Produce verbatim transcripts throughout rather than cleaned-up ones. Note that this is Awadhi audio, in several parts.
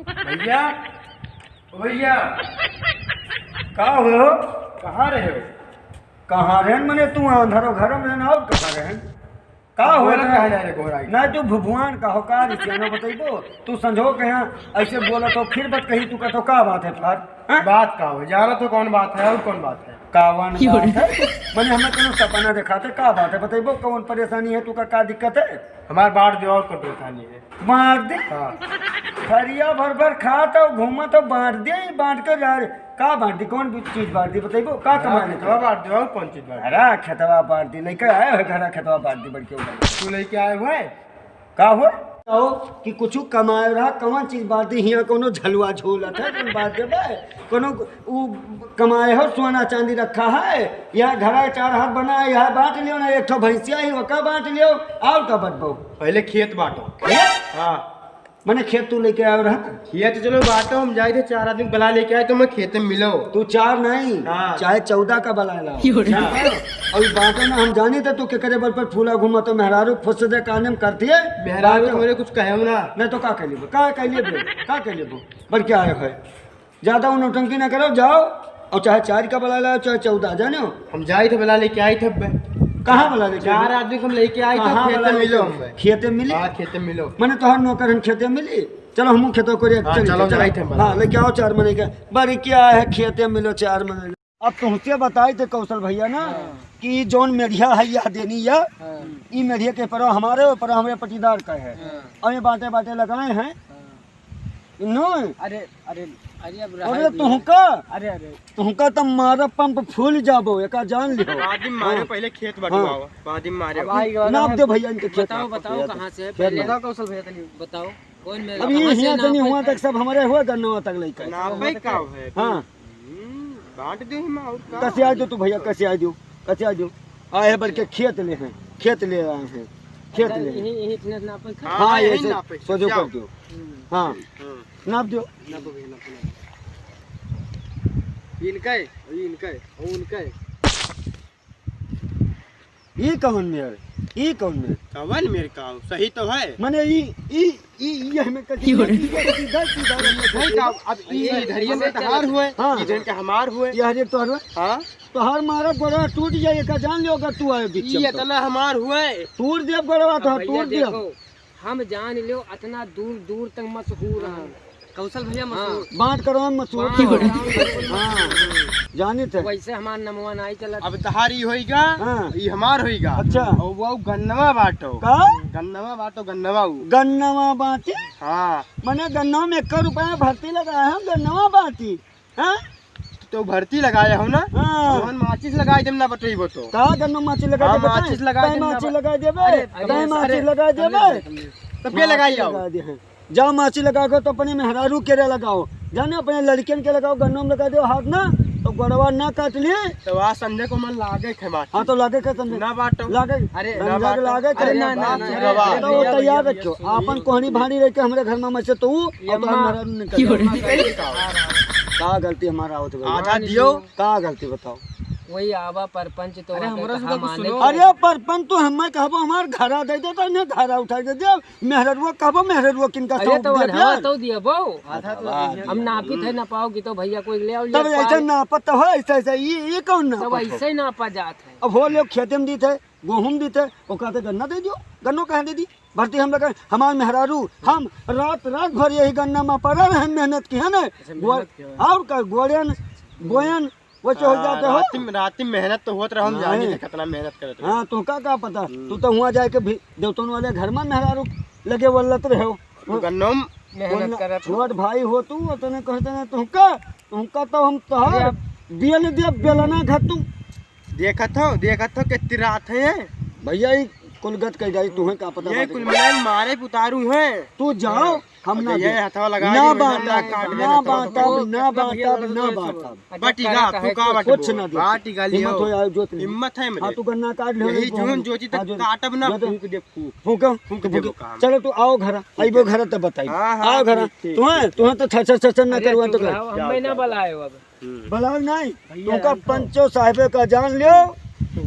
भैया, ओ भैया, का हो? कहाँ रहे हो? कहाँ रहेन मने, तू अंधरो घर में ना, और कहाँ रहेन? का हो बोलत इतना? काहे ना रे गोहराई? ना तू भगवान का हो का रे सियानो बतइबो? तू संझो के यहाँ ऐसे बोलत हो, फिर बात कही तू कहतो का बात है तोहार? हाँ? बात का हो? जाना तो कौन बात है और कौन बात है? कावन बात है? मने हमें कोनो सपना दिखाते का बात है? बतइबो कौन परेशानी है तू का, का दिक्कत है? हमार बांट दे और कौन परेशानी है? बांट दे? हाँ। थरिया भर भर खात हो, घूमत हो, बांट दे, ई बांट के जा रे। का बांट दी? कौन चीज बांट दी? बतइबो, का हाँ, कमाए खेतवा बांट दे, और कौन चीज बांट दी? अरे, खेतवा बांट दी, लइके आए हो घरा, खेतवा बांट दी, बड़के हो। तू लइके आए हुए? का हो? कहो कि कुछ कमाए रहा, कौन चीज बांट दी? हियां कोनो झलुआ झूलत है, कौन बांट देबे? कोनो उ कमाए हो, सोना चांदी रखा है, या घरा चार हाथ बना है, यह बांट लियो ना, एक ठो भैंसिया ही, ओका बांट लियो, और का बटबो? पहले खेत बांटो। खेत? हाँ। मने खेत तू लेके आयो रहा? खेत चलो बांटो, हम जाए थे चार आदमी बला लेके आए, तो मैं खेत में मिलो। तू चार नहीं, हाँ। चाहे चौदह का बला लाओ। अच्छा। और ई बांटो ना, हम जानी थे तू केकरे बल पर फूला घूमा, तो मेहरारू फुस दे काने में करती है। मेहरारू बांटो। तो मेरे कुछ कहे ना। नहीं तो का कह लेबो, का कह लेबो, का कह लेबो? बड़के आए है। ज्यादा उ नौटंकी ना करो, जाओ और चाहे चार का बला लाओ, चाहे चौदह, जाने हो? हम जाए थे बला लेके आए थे अब्बे। कहाँ बला लेके आए? चार आदमी को हम लेके आए थे, कहाँ खेते बला मिलो लेके? हमें। खेते मिली? हाँ, खेते मिलो। मने तोहार नौकर हम खेते मिली? चलो हमहू खेतवा को रे, हाँ, चली, चलो, चलो। जाए थे बला। हाँ, लेके आओ चार मने के। बड़के आए है खेते मिलो चार मने। अब तुमसे बताई थे कौशल भैया ना हाँ। कि जौन मेढ़िया है या देनी या, हाँ। ई मेढ़िया के परो हमारे, परो हमरे पटीदार का है। हाँ। और ये बांटे बांटे लगाए हैं। हाँ। इन्हों? अरे, अरे, अरे, अब रहा अरे, दिया। तुहका? अरे, अरे। तुहका त मारा पंप फूल जाबो, एका जान लिहो। बाद में मारे, हाँ। पहले खेत हाँ। बटवाओ, बाद में मारे। अब आई गया नाप ना। दे भैया इनके खेत। बताओ, बताओ, खेत। कहाँ से है? खेत पहले बताओ कौशल भैया, तनी बताओ। कौन मेरे अब ये कहाँ से हियाँ नाप तनी है? हुआ तक सब हमारे हुआ गन्नवा तक लइका। नापे का है? हाँ। हम्म, बांट दे हम और का? कसिया दो तू भैया, कसिया दो, कसिया दो। आए बड़के खेत ले हैं, खेत ले आए हैं, खेत अच्छा, ले हैं। यही, यही इतने नापे का? हाँ, हाँ, यही ऐसे नापे, सोजो जाओ। कर दो। हम्म। हाँ, हाँ। नाप दो। नापो भैया, नापो, नापो। इनका है, इनका है, और उनका है। ई कौन मेर? ई कौन मेर? कवन मेर का हो? सही तो है। मने ई, ई, ई, ई हमें कथी की हो रे? सीधा, सीधा, सीधा रखो। भाई का, अब ई, ई धरिया में तहार हुए, हाँ। ई धन के हमार हुए। ये हर एक तोहर हुए। हाँ। तोहर मारा गोड़ा टूट जाए, एका जान लियो अगर तू आए बीच ई में तो। इतना हमार हुए। तोड़ दिया गोड़वा तो, अब भैया तोड़ दिया। देखो, हम जान लियो, अतना दूर दूर तक मशहूर हैं। कौशल भैया हाँ। मशहूर। बांट करवा मशहूर बांट तो। करवा मशहूर। हाँ, जानित है। वैसे हमार नमवा नाई चलत। अब तहार ई होइगा, हाँ। ई हमार होइगा। अच्छा। और वो गन्नवा बांटो। का? गन्नवा बांटो, गन्नवा उ। गन्नवा बांटी? हाँ। मने गन्नवा में एक रुपया भर्ती लगाया है, गन्नवा बांटी। हाँ? तो भर्ती लगाया हो ना? हाँ। हम माचिस लगाई देम ना बटइबो तो। का गन्नो माचिस लगाई हाँ, देबे? माचिस लगाई तैं देम ना माचिस बट- लगाई देबे? अरे, तैं अरे, माचिस अरे, लगाई देबे? अरे, तब के लगाई माचिस आओ? लगा दे हैं। जाओ माचिस लगा के तो अपने मेहरारू के रे लगाओ, जाने अपने लड़कियन के लगाओ, गन्नो में लगा दो हाथ ना, तो गोड़वा ना काट ली। तो आज संजय को मन लागे खे माचिस। हाँ, तो लागे खे संजय? ना बाटो। लागे। अरे, ना रंजक बाटो। लागे खे? अरे, ना, ना, ना, ना, रवा। अरे, तो वो भैया, तैयार भैया, रखो। सुनिए, आपन कोहनी सुनिए। भारी रह के हमरे घर में मचे तो ऊ, और तो अम्मा, हम मेहरारू निकल जाओ। का गलती हमारा होत भाई? आधा दियो। का गलती बताओ? वही आवा परपंच तो अरे, आके हमरा से कहा तो कुछ माने सुनो। के। अरे, परपंच तो हमें कहबो, हमार घरा दे दे, तो इन्हें घरा उठा के दे। मेहररुआ कहबो, मेहररुआ किनका अरे, सौंप तो दिया अनहवा प्यार। तो दिया बो। आधा तो दिया। हम नापित है, ना पाओ कि तो भैया कोई ले आओ, तब ले ऐसे पाओ। नापत तो हो, ऐसे, ऐसे, ये, ये कौन तब नापत हो? ऐसे ही नापा जात है। अब हो लोग खेते में दीत है, गोहूँ दीत है, ओकरा तो गन्ना दे दियो, गन्नो कहाँ दे दी? भर्ती हम लोग, हमार मेहरारू, हम रात, रात भर यही गन्ना में पड़ा रहे, मेहनत की है ना? अच्छा, गो-, मेहनत की है। और का, गोड़न, बोयन, वैसे हो आ, जाते हो? रात में, रात में मेहनत तो होत रहे, हम नहीं। जानी थे कितना मेहनत करत रहे। हाँ, तो का, का पता? हम्म। तू तो हुआ जाके भी देवतन वाले घर में मेहरारू लगे वल्लत रहे हो। तो गन्नम मेहनत करत हो। छोट भाई हो तू, तने कहते ना तुमका, तुमका तो हम तोहर अरे, अब बियन दिया बेलना घर तू। देखत हो, देखत हो कितनी रात है। भैया, ई कुल गत कह जाई, तुहें का पता ये बाटे? कुल मिलाए मारे पुतारू हैं। तू जाओ, हम ना ये देब। हथवा लगा ना दे, बांटब, ना काट ना देना, बांटब, तो ना बांटब, ना बांटब। अच्छा, बाटी का, तू का बाटबो? कुछ ना देब। बाटी का हिम्मत लियो। हो जाए, जोत नहीं। हिम्मत है मेरे। हाँ, तू गन्ना काट ले, यही वो जोन जोती तक हाँ, जोत। काटब ना, जोत। फूंक दे, फूंक। फूंक, फूंक फूंक। देबो काम। चलो, तू आओ घर, आइबो घर तब बताई। हाँ, हाँ, आओ घर। ठीक, ठीक, तुहें, ठीक। तुहें तो छर, छर, छर, छर ना अरे, करवा तू तो घर। बुलाओ, हम जाओ, नहीं ना जाओ। बुलाए अब। हम्म। बुलाओ नहीं, भैया, तुमका हम तो पंचो साहबे का जान लियो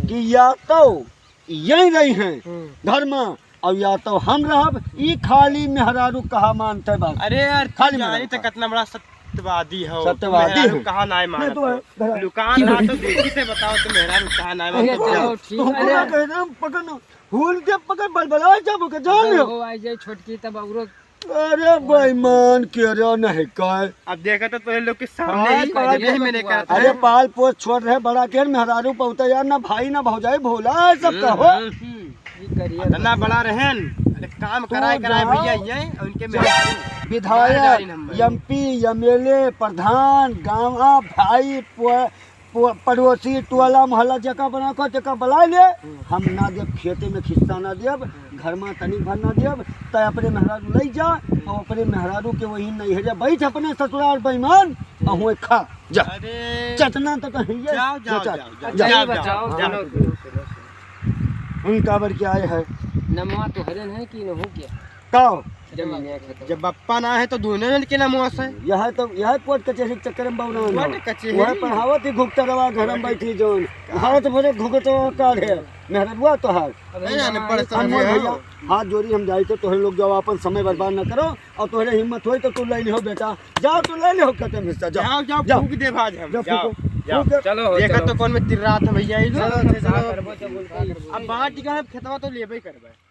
कि या तो यहीं रही हैं हम्म। घर में, अब या तो हम रहब, ई खाली मेहरारू कहा मानते बस। अरे यार, खाली खाली जानी मेहरारू तो कहा। कितना बड़ा सत्यवादी हो। सत्यवादी मेहरारू हो। कहा नाय नहीं मानत तो हो। घर लुकान रहा तो देखी से बताओ तो मेहरारू कहा नाय अरे मानत हो। चलो, ठीक तुमको है। ना कह रहे हम पकड़ ना, भूल के पकड़ बलबला जब के जान लो। हो आई जाए छोटकी तब औरो अरे बेईमान के रे नहीं काय। अब देखा तो तोरे लोग के सामने हाँ, ही, पाल यही मैंने कहा था। अरे पाल पोस छोड़ रहे बड़ा के मेहरारू पहुँचा यार, ना भाई ना भौजाई भोला है सब हम्म, कहो। हम्म। ये करिए इतना बड़ा रहन, अरे काम तू कराए कराए जा। भैया ये और इनके जा। मेहरारू विधायक, मार डाली हम भाई। एमपी, एमएलए, प्रधान, गाँव, भाई, पो-, पो-, पड़ोसी, टोला, मोहल्ला, जेका बना को, जेका बुलाए ले, हम्म। हम ना देब, खेते में खिस्सा ना देब, हम्म। घर में तनी भर ना देब, तै अपने मेहरारू लई जा, हम्म। और अपने मेहरारू के वही नैहरे बैठ अपने ससुराल बेईमान, हम्म। और हुए खा, जा। अरे। चटना तो कहीं है, जाओ, जाओ, जा, जाओ, जाओ, जा। जाओ, जाओ, जाओ, जाओ। चलो, चलो, चलो। उनका बर क्या आए है? नमवा तोहरे नहीं कि नहू क्या? का? जमीन है खेत। जब बप्पा ना है तो दोनों जन के नाम से। यह तो, यह कोर्ट कचहरी के चक्कर में बाबू ना कोर्ट है। कचहरी। वह पढ़ावत ही घुघटरवा घर में बैठी जौन। हाथ भरे घुघटवा काढ़े। मेहरबुआ तोहार। अबे नहीं जाने, जमाई पढ़ समझ अनमोल गया। भैया, हाथ जोड़ी हम जाई तो तोहरे लोग जाओ, अपन समय बर्बाद न करो और तोहरे हिम्मत होई तो तू ले लिहो बेटा, जाओ तू ले लिहो खेते में हिस्सा, जाओ। जाओ, जाओ, जाओ। फूक दे भाज हम, जाओ, जाओ, फूको, जाओ। फूको। चलो, देखा चलो। तो कौन में तिर्रात भैया, ये लो। चलो, चलो। अब बांट गए, खेतवा तो लेबे करबे।